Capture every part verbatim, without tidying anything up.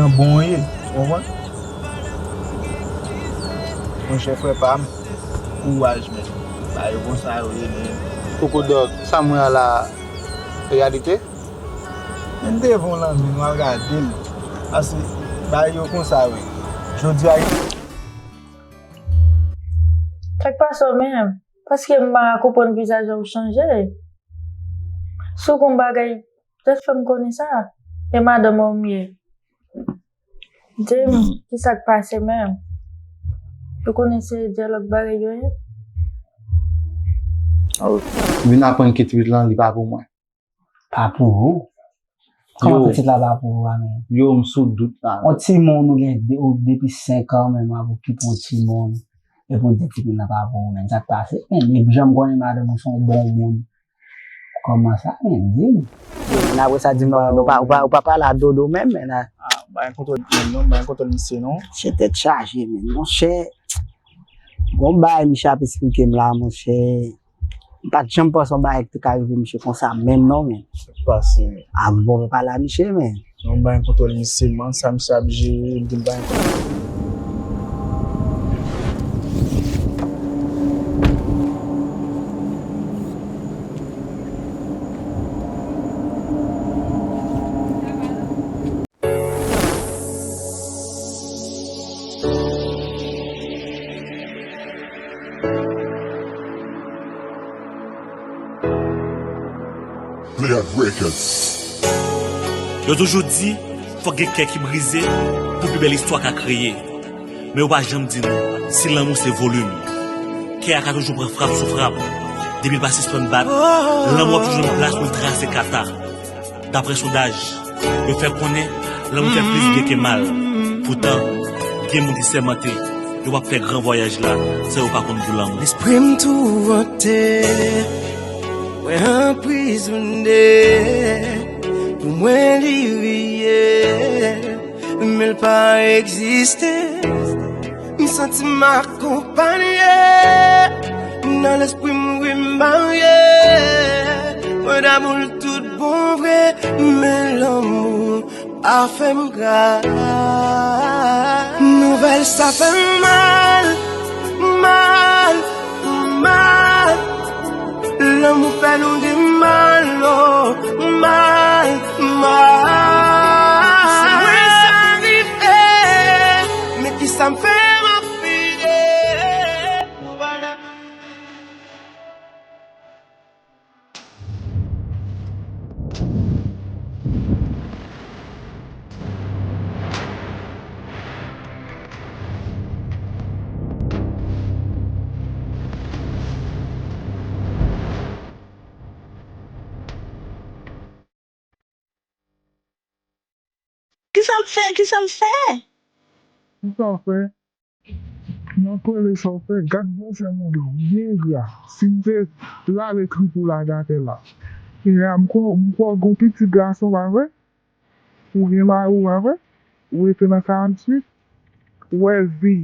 Nan bon ye, ou konprann? Monchè, frè pa m, kouraj, men. Bagay yo konsa yo ye, men. Koko Dòg, sa m wè a la, reyalite? Men m te voye w lanmen, nou al gade l. Paske bagay yo konsa yo ye. Jodi a, Sa k pase w menm? Paske m pa konprann vizaj ou chanje. Si w gen yon bagay, jis fè m konnen sa. E madanm ou m ye. Di m, ki sa k pase menm? Ou konnen se dyalòg bagay yo ye? Vin aprann ke twit lan, li pa pou mwen. Pa pou ou? Kòman pitit la pa pou ou a menm? Yo, m sou dout la. On timoun ou gen de, ou depi senk an menm, ap okipe on timoun. Epi ou di timoun nan pa pou ou menm. Sa k pase? Men, epi jan m konnen madanm ou se on bon moun. Kòman sa, men, di m. Men apre sa, di m, non, ou pa, ou pa, ou pa pale a Dodo menm, men la. Ah, m pa gen kontwòl menm non, m pa gen kontwòl misye non. Se tèt chaje, men, monchè. Gon bagay misye ap esplike m la, monchè. M pa t janm panse yon bagay ki te ka rive misye konsa menm non, men. Sa k pase, men? Ah, bon, pa pale a misye, men. Non, m pa gen kontwòl misye, man. Sa misye ap jere, m di m pa gen kontwòl. Yo toujou di, fòk gen kè ki brize pou pi bèl istwa ka kreye. Men yo pa janm di nou, si lanmou se volim, kè a ka toujou pran frap sou frap. Depi l pa sispann bat, lanmou ap toujou nan plas pou l trase kata. Daprè sondaj, yo fè konnen lanmou fè plis byen ke mal. Poutan, gen moun ki sèmante yo p ap fè gran vwayaj la san yo pa konn gou lanmou. Lespri m tourante, mwen anprizone, pou mwen li reyèl, men l pa egziste. M santi m akonpanye. Nan lespri m wi m marye. Mwen damou l tout bon vre. Men lanmou a fè m gra. Nouvèl sa fè m mal, mal, mal. Lanmou fè nou gen mal, oh, mal, mal. Si mwen sa rive, men kisa m fè m ap peye? Kisa m fè? Kisa m fè? Kisa w fè? Nan premye sa w fè, gad bòzè mande w, byen gra. Si m te lale trip ou lage atè la. Kounye a, m kwè, m kwè w gon pitit gason, pa vre? Ou gen mari w, pa vre? Ou rete nan karanntuit. Ou wè vi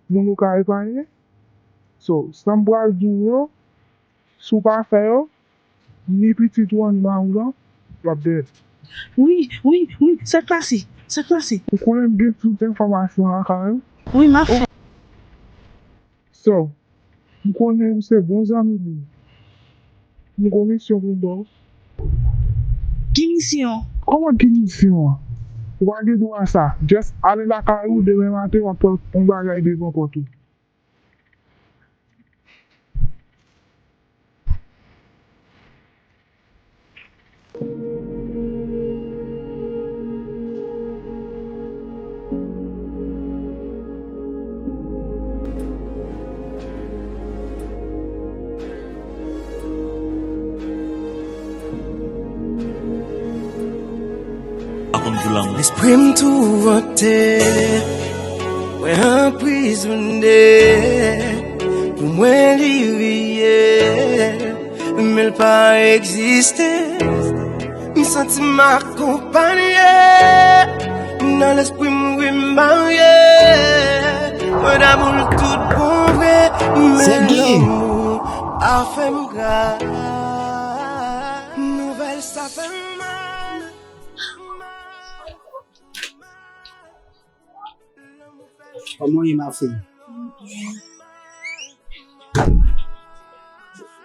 moun ou ka epanye. So, sa m pral di w yo, si w pa fè yo, ni pitit ou an, ni mari w lan, w ap dèyè. Wi, wi, wi, sa k pase? Sa k pase? Ou konnen m gen tout enfòmasyon lakay ou. Wi, m ap fè. So, m konnen m se bon zanmi li. M gon misyon pou m ba w. Ki misyon? Kòman ki misyon an? Ou pa gen dwa sa. Just ale lakay ou, demen maten w ap pran yon bagay devan pòt ou. Lespri m tourante, mwen anprizone, pou mwen li reyèl, men l pa egziste. M santi m akonpanye, nan lespri m wi m marye, mwen damou l tout bon vre, men lanmou a fè m gra. Nouvèl sa fè m mal. Kòman w ye, ma fille?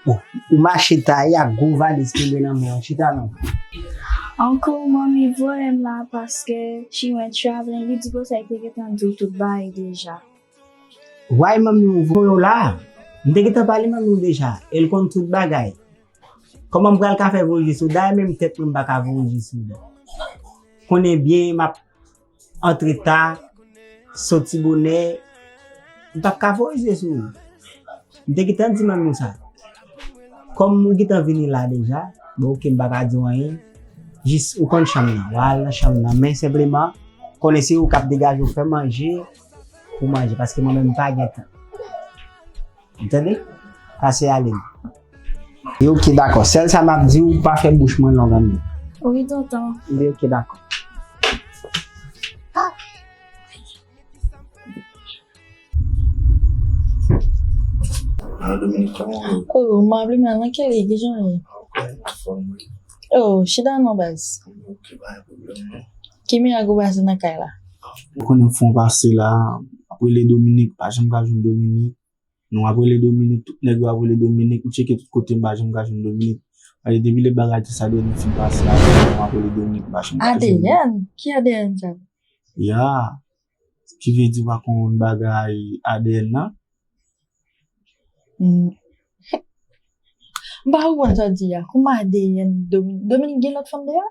Bon, ou mache taye ak gwo valiz kenbe nan men w, chita non. Uncle, manmi voye m la paske she went traveling. Li di pou sa, li te gentan di w tout bagay deja. Why manmi w voye w la? M te gentan pale manmi w deja, e l konn tout bagay. Kòman m pral ka fè voye je sou w? Dayè menm tèt mwen m pa ka voye je sou w. Konnen byen m ap antre ta, soti bonè, m p ap ka voye je sou ou. M te gentan di manmi w sa. Kòm ou gentan vini la deja, bon, oke, m pa ka di w anyen. Jis ou konn chanm nan, w a al nan chanm nan. Men senpleman, konnen se ou k ap degaje w fè manje pou manje, paske mwen menm m pa gen tan. Ou tande? Pase ale. Li oke, dakò. Sèl sa m ap di w, pa fè bouch mwen long anmè. Wi, tonton. Li oke, dakò. Alo, Dominik, kòman w ye? Oh, m ap li mal, nan kè li, kijan w ye? Ok, anfòm, wi. Oh, chita non, baz. Ok, pa gen pwoblèm, non. Ki mirak ou pase nan kay la? Ou konnen m fon pase la, m ap rele Dominik, pa janm ka jwenn Dominik. Nou ap rele Dominik, tout nèg yo ap rele Dominik, m tcheke tout kote, m pa janm ka jwenn Dominik. Gade, depi lè bagay sa dènye fin pase a, nou ap rele Dominik, m pa janm ka jwenn li. A D N? Ki A D N sa? Ya. Ki vle di w pa konn bagay A D N nan? Hmm. M pa konprann sa w di a. Kòman A D N Domi-, Dominik gen lòt fanm deyò?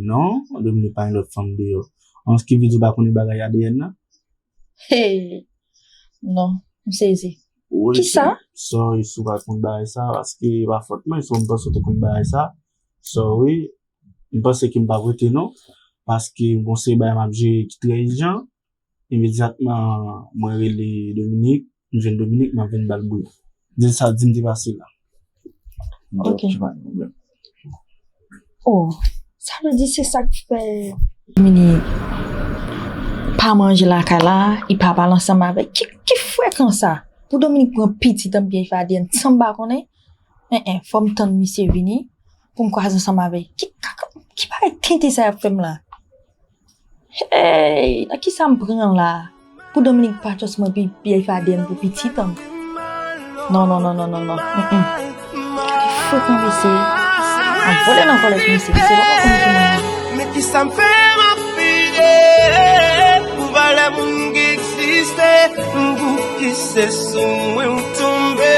Non, Dominik pa gen lòt fanm deyò. An, ki vle di w pa konnen bagay A D N nan? Hey! Non, m sezi. Wi, kisa? Sorry, si w pa konn bagay sa, paske e pa fòt mwen, so m panse w te konn bagay sa. Sorry, m panse ke m p ap rete non, paske gon seri bagay m ap jere ki trè ijan. Imedyatman, mwen rele Dominik, m jwenn Dominik, m ap vin ba l bri. Di l sa w di m te pase la. Ok. Ok, pa gen pwoblèm. Oh, sa vle di se sa k fè Dominik pa manje lakay la, li pa pale ansanm avèk. Ki, ki frekan sa? Pou Dominik pran pitit an, byen fè A D N san m pa konnen? En, en, fò m tann misye vini pou m kwaze ansanm avè l. Ki kaka, ki bagay tenten sa y ap fè m la? Hey, nan kisa m pran la? Pou Dominik pa trust mwen pi, pi fè A D N pou pitit an. Non, non, non, non, non, non. Mm, mm. Gade frekan mesye. Ap vole nan vòlè pou misye. Misye pa konn ki moun li. Men kisa m fè m ap peye pou valè moun ki egziste? Pou ki se sou mwen ou tonbe?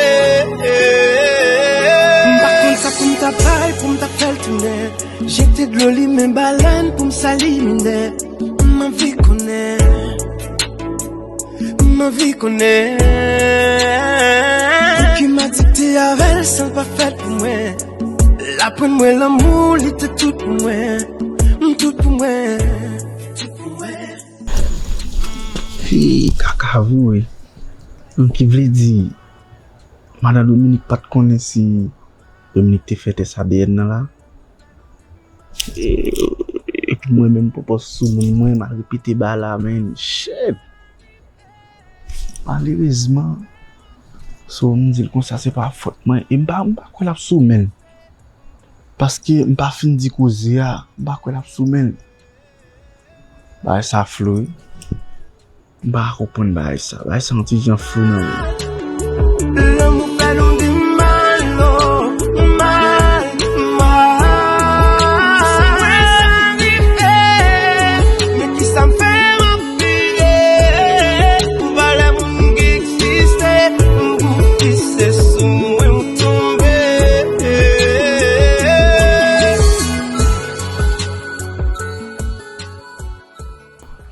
M pa konn sa pou m ta bay, pou m ta fè l tounen. Jete dlo limen balèn pou m sali minè. M anvi konnen, m anvi konnen. Pouki m adikte avè l san l pa fèt pou mwen? L aprann mwen lanmou, li te tout pou mwen. M tout pou mwen. Tout pou mwen. Fi kaka vre. Ki vle di, madan Dominik pa t konnen si Dominik te fè tès A D N nan la. E, epi mwen menm pwopò soumoun mwen, m al repete bagay la, men, shit! Malerezman, so, m di l konsa, se pa fòt mwen. E m pa, m pa kwè l ap soumen l. Paske m pa fin di koze a, m pa kwè l ap soumen l. Bagay sa flou, wi. M pa konprann bagay sa. Bagay sa yon ti jan flou nan men m. Lanmou fè nou di mal, oh, mal, mal. Sa rive, men kisa m fè m ap peye pou valè moun ki egziste, pou ki se sou mwen ou tonbe.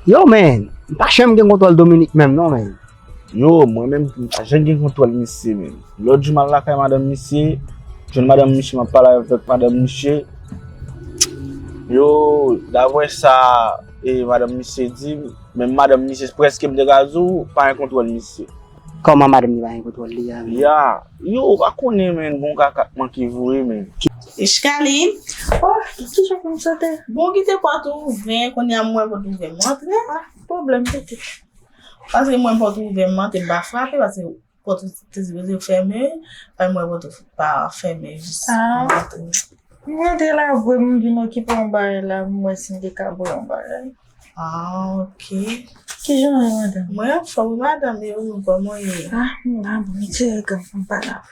Yo, man, m pa janm gen kontwòl Dominik menm non, man. Yo, mwen menm, m pa janm gen kontwòl misye menm. Lòt jou m al lakay madanm misye, jwenn madanm misye, m ap pale avèk madanm misye. Yo, daprè sa, e, madanm misye di m, menm madanm misye prèske m te ka di w, pa gen kontwòl misye. Kòman madanm li pa gen kontwòl li a menm? Ya, yo, ou pa konnen, men, gon kaka k manke voye, men. Ichkaline. Oh, kijan pou m sante? Bon, kite pòt ou ouvè, kounye a m wè pòt ouvè, m antre. Ah, pwoblèm, pitit. Paske m wè pòt ouvè, m antre, m pa frape, paske pòt ou te sipoze fèmen, men m wè pòt ou pa fèmen, jis m antre. Ah. M antre la, vre, m vin okipe yon bagay la, m wè si m te ka voye yon bagay. Ah, ok. Kijan w ye, madanm? Mwen anfòm, madanm, e ou menm, kòman w ye? Ah, m la, bon, m tire gòm, m pa la.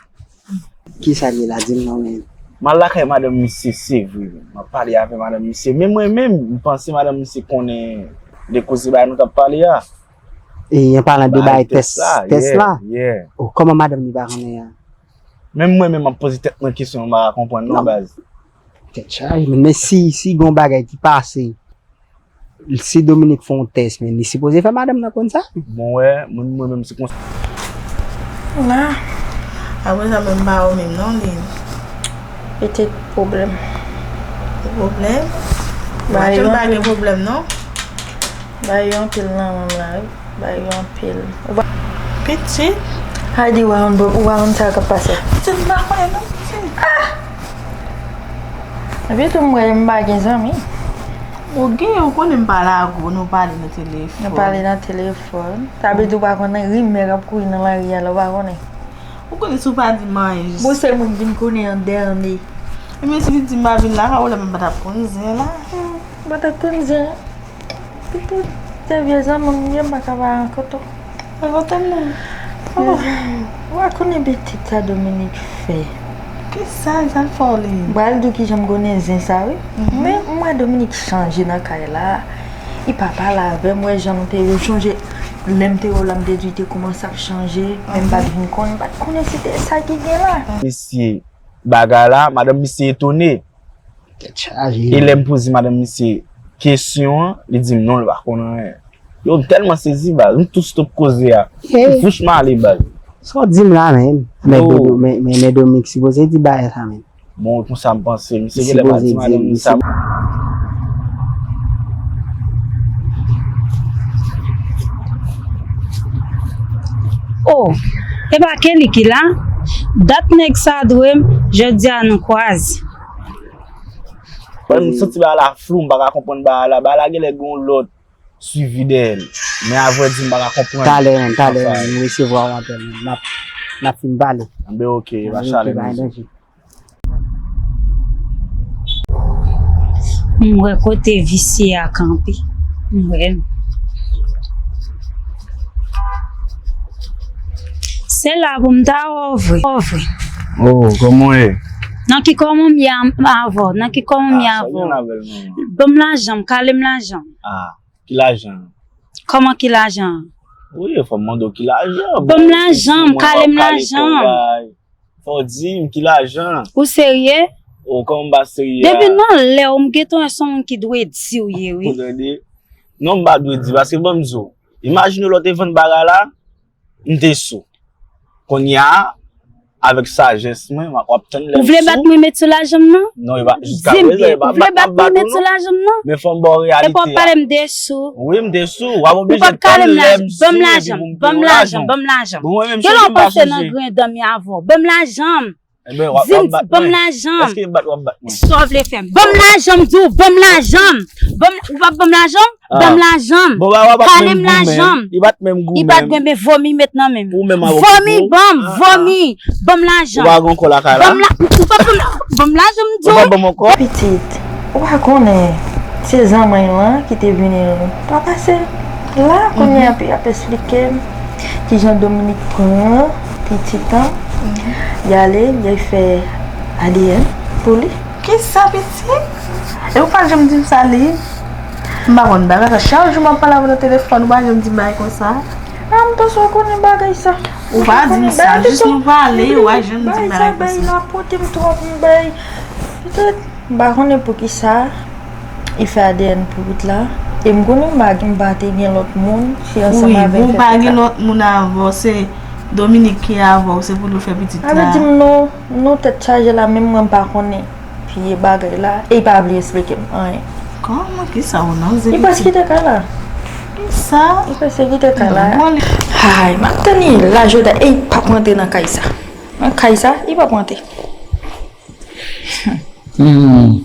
Kisa l ye la, di m non, men. M al lakay madanm misye, se vre. M ap pale avè madanm misye. Men mwen menm, m panse madanm misye konnen de koze bagay nou t ap pale a. E an palan de bagay tès, tès la. Oh, kòman madanm li pa konnen an? Menm mwen menm m ap poze tèt mwen kesyon, m pa ka konprann non baz. Tèt chaje, men si, si gon bagay ki pase, si Dominique fè yon tès, men li sipoze fè madanm nan konn sa. Bon wè, mwen mwen menm se konsa. La. Apre sa menm pa ou menm non li. Petèt pwoblèm. Pwoblèm? Ba yo pa gen pwoblèm non. Ba yo anpil nan menm la wi. Ba yo anpil. Ou pa. Pitit? Ay di ou pa konn sa k ap pase. Pitit m pa konnen non pitit. Ah! Epi tou m wè m pa gen zanmi. Ou gen, ou konnen m pale ak ou, nou pale nan telefòn. Nou pale nan telefòn. Sa vle di ou pa konnen rimè k ap kouri nan lari a la, ou pa konnen. Ou konnen si w pa di m anyen jis. Bon, se mwen k vin konnen an dènye. Ebyen, si li di m pa vin lakay ou, lè m pa t ap konn zen la. Hmm, ou pa t ap konn zen. Pitit, se vye zanmi m ye, m pa ka pa rankontre w. Rankontre m non. Oh. Ou pa konnen betiz sa Dominique fè. Kisa sa l fè w li? M pral di w kijan m konnen zen sa wi. Men m wè Dominique chanje nan kay la. Li pa pale avè m, wè jan m te ye, ou sonje lè m te wè w la m te di w te kòmanse ap chanje, men m pa t vin konnen, m pa t konnen si te sa ki gen la. Mesye, bagay la, madanm misye etone. Tèt chaje. E lè m poze madanm misye kesyon an, li di m non, li pa konn anyen. Yo, m tèlman sezi baz, m tou stop koze a. M fouch m ale baz. Sa w di m la menm? Men, men, men Dominique sipoze di bagay sa menm. Bon, konsa m panse. Misye genlè pa di madanm li sa. Oh, e pa Kelly ki la? Dat nèg sa dwe m, jodi a nou kwaze. Mwen, m santi bagay la flou, m pa ka konprann bagay la. Bagay la genlè gen yon lòt swivi dèyè l. Men avrèdi, m pa ka konprann. Talè, talè, m resevwa yon apèl, n ap, n ap fin pale. Anben, oke, pa chale, mezanmi. M wè kote visye a kanpe. M wè l. Se la pou m ta wè w vre. Wè w vre. Oh, kòman w ye? Nan ki kòman m ye avè w? Nan ki kòman m ye avè w? Ban m lajan m, kale m lajan m. Ah, ki lajan? Kòman ki lajan? Wi, fò m mande w ki lajan. Ban m lajan m, kale m lajan m. Fò w di m ki lajan. Ou serye? O, kòman m pa serye a? Depi nan lè w, m gentan wè se yon moun ki dwe di w ye, wi. Ou tande? Non, m pa dwe di, paske ban m di w. Imajine w lè w te vann bagay la, m te sou. Kounye a, avèk sajès mwen, w ap tann lè m sou. Ou vle bat mwen met sou lajan m nan? Non, e pa, jiska prezan, e pa bat m ap bat ou non. Di m, ou vle bat mwen met sou lajan m nan? Men fò m ba w reyalite a. Epi w ap pale m de sou. Wi, m de sou. W ap oblije tann lè m sou epi pou m ba w lajan. Ban m lajan, ban m lajan. Bon, mwen menm, se ou m pa jije. Kèlè w panse nan grenn dan m ye avè w? Ban m lajan m. Di m, ban m lajan m. Èske bat w ap bat mwen? Sa w vle fè m? Ban m lajan m, di w, ban m lajan m. Ban m, ou p ap ban m lajan m? Ban m lajan m. Kale m lajan m. Li pa t menm gou menm. Li pa t menm gou menm. Vomi met nan men m. Vomi ban m, vomi. Ban m lajan m. Ou pa gen kò lakay la? Ban m la, ou p ap ban m, ban m lajan m, di w. Ou p ap ban m ankò? Pitit, ou pa konnen, se zanmann lan ki te vini pa pase la, kounye a, epi y ap esplike m kijan Dominique pran pitit an, y ale, y al fè A D N pou li. Kisa pitit? E ou pa janm di m sa li? M pa konn bagay sa. Chak jou m ap pale avè w nan telefòn, ou pa janm di m bagay konsa. A, m panse w konnen bagay sa. Ou pa di m sa, jis nou pale, ou pa janm di m bagay konsa. Bagay sa bay la pote m twòp, m bay. Petèt, m pa konnen poukisa. Li fè A D N pou pitit la. E m konnen m pa, m pa te gen lòt moun, se ansanm avè l fè pitit la. Wi, ou pa gen lòt moun avè w, se Dominique ki avè w, se pou li w fè pitit la. Sa vle di m non, non tèt chaje la, menm mwen m pa konnen vye bagay la, e li pa vle esplike m anyen. Kòman, kisa ou nan zen pitit? Li prèske kite kay la. Kisa? Li prèske kite kay la. Ay, m ap tann li la jodi a, e li p ap rantre nan kay sa. Nan kay sa, li p ap rantre. Hmm.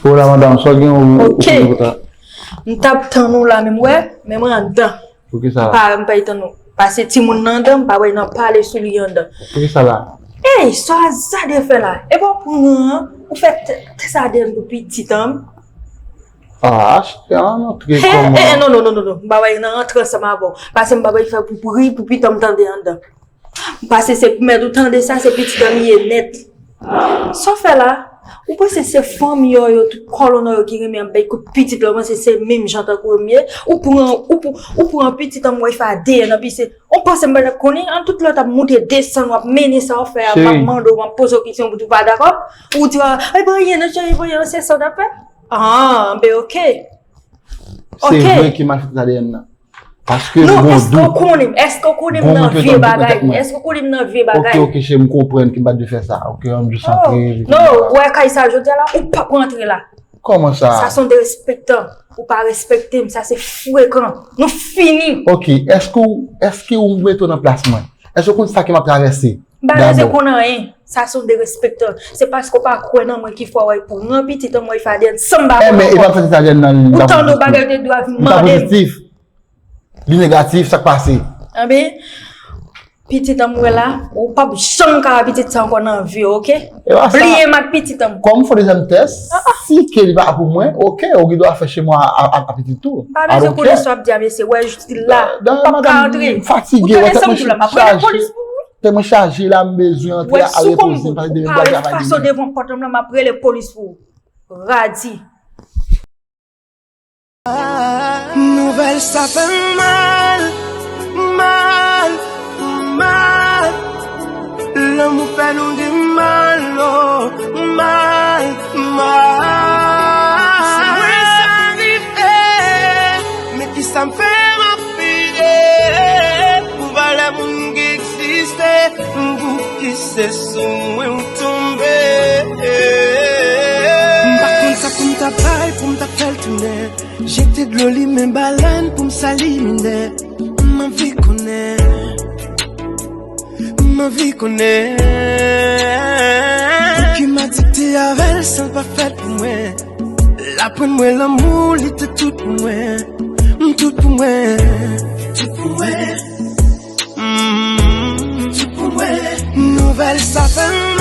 Pou la, madanm, sa w gen ou, ou konnen pou ta. M t ap tann ou la menm, wè, men mwen anndan. Poukisa? M pa, m pa tann ou. Pase timoun nan anndan, m pa wè nan pale sou li anndan. Poukisa la? Ey, sa w azade fè la? E pa w pran an, ou fè tès A D N pou pitit an. Ah, achte an antre kòman? Eh, eh, non, non, non, non, non. M pa bay nan antre ansanm avè w. Pase m pa bay fè pou, pou ri, pou pitit an m tande anndan. Pase se pou mèt ou tande sa, se pitit an m ye nèt. Sa w fè la? Ou panse se fanmi yo, yo, tout kòlonnan yo ki renmen ap bay kout pitit la, ou panse se menm jan tankou yo m ye? Ou pran, ou, pran- ou pran pitit an m wè fè a deyè nan pise. Ou panse m pa t ap konnen? An tout lè w t ap moute desann, w ap mennen sa w fè a, m ap mande w, m ap poze w kesyon, ou pa dakò? Ou di, ah, e pa anyen non, cheri, pa anyen, se sa w t ap fè? Ah, ben, ok. Se vre ke malfektè A D N nan. Paske m gon dout. Non, èske w konnen m? Èske w konnen m nan vye bagay? Èske w konnen m nan vye bagay? Ok, ok, cheri, m konprann ke m pa t dwe fè sa. Ok, an m jis antre. Non, ou wè kay sa jodi a la, ou p ap rantre la. Kòman sa? Sa se yon derespektan. Ou pa respekte m, sa se frekan. Nou fini. Ok, èske w, èske w mete w nan plas mwen? Èske w konn sa ke m ap travèse? M pa bezwen konn anyen. Sa se yon derespektan. Se paske w pa kwè nan mwen ki fè w al pran pitit an m wè fè a deyè san m pa konn ankò. Enben, e pa m santi sa jèn nan li pa pozitif. Ou tande yon bagay ou te dwe mande m. Li pa pozitif. Li negatif, sa k pase? Enben, pitit an m wè la, ou p ap janm ka wè pitit sa ankò nan vi w, ok? E pa sa. Bliye m ak pitit an m. Kòm m fè dezyèm tès, si ke li pa pou mwen, ok, ou gen dwa fè chemo a, a, a, a pitit tou. M pa bezwen konnen sa w ap di a mesye, wè jis la. Ou p ap ka antre. Ou tande sa m di w la, m ap rele polis pou ou. Tèt mwen chaje la, m bezwen antre al repoze m, pase demen m pral travay demen. Fason devan pòt an m la, m ap rele polis pou ou. Radi. Nouvèl sa fè m mal, mal, mal. Lanmou fè nou gen mal, oh, mal, mal. Si mwen sa rive, men kisa m fè m ap pide? Pou valè moun ki egziste, pou ki se sou mwen ou tonbe? M pa konn sa pou m ta bay, pou m ta fè l tounen. Jete dlo limen balèn pou m sali minè. M anvi konnen, m anvi konnen. Pou ki m adikte avè l san l pa fèt pou mwen. L aprann mwen lanmou, li te tout pou mwen. M tout pou mwen, tout pou mwen. Mm, tout pou mwen. Nouvèl sa fè m